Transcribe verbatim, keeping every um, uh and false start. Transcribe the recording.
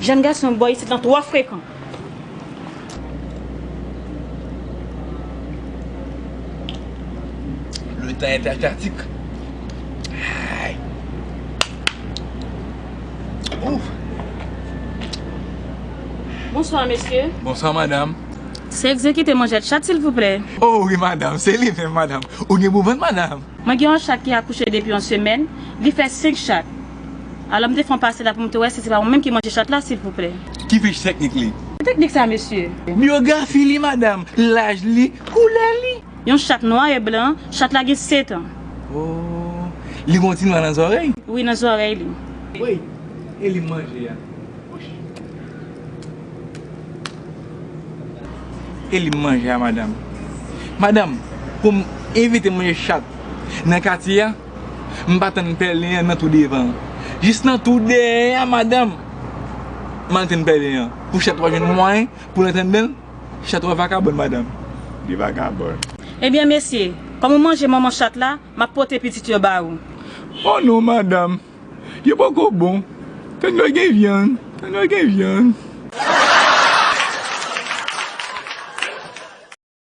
Jèn gason bò isit lan twò frekan. Le temps est statique. Ay. Ouf. Bonswa, mesye. Bonswa, madanm. Se egzekite manjèt chat, silvouplè. Oh wi, madanm, se li menm, madanm. Ou gen pou vann, madanm? Mwen gen yon chat ki akouche depi yon semèn, li fè senk chat. Alò, m te fè yon pase la pou m te wè si se pa mwen menm ki manje chat la, silvouplè. Ki fich teknik li? Teknik sa, mesye? Byografi li, madanm, laj li, koulè li. Yon chat nwa e blan, chat la gen sèt an. Oh, li gen yon ti nwa nan zòrèy? Wi, nan zòrèy li. Wi, e li manje a. E li m manje a, madanm. Madanm, pou m evite manje chat nan katye a, m pa tann pèlen an nan tou devan an. Jis nan tou dèyè a, madanm, m al tann pèlen an. Pou chat ou a jwenn mwayen pou l antre anndan l, chat ou a vakabon, madanm. Li vakabon. Ebyen, mesye, kòm ou manje manman chat la, m ap pote pitit yo ba ou. Oh non, madanm. Yo poko bon. Tann yo gen vyann. Tann yo gen vyann.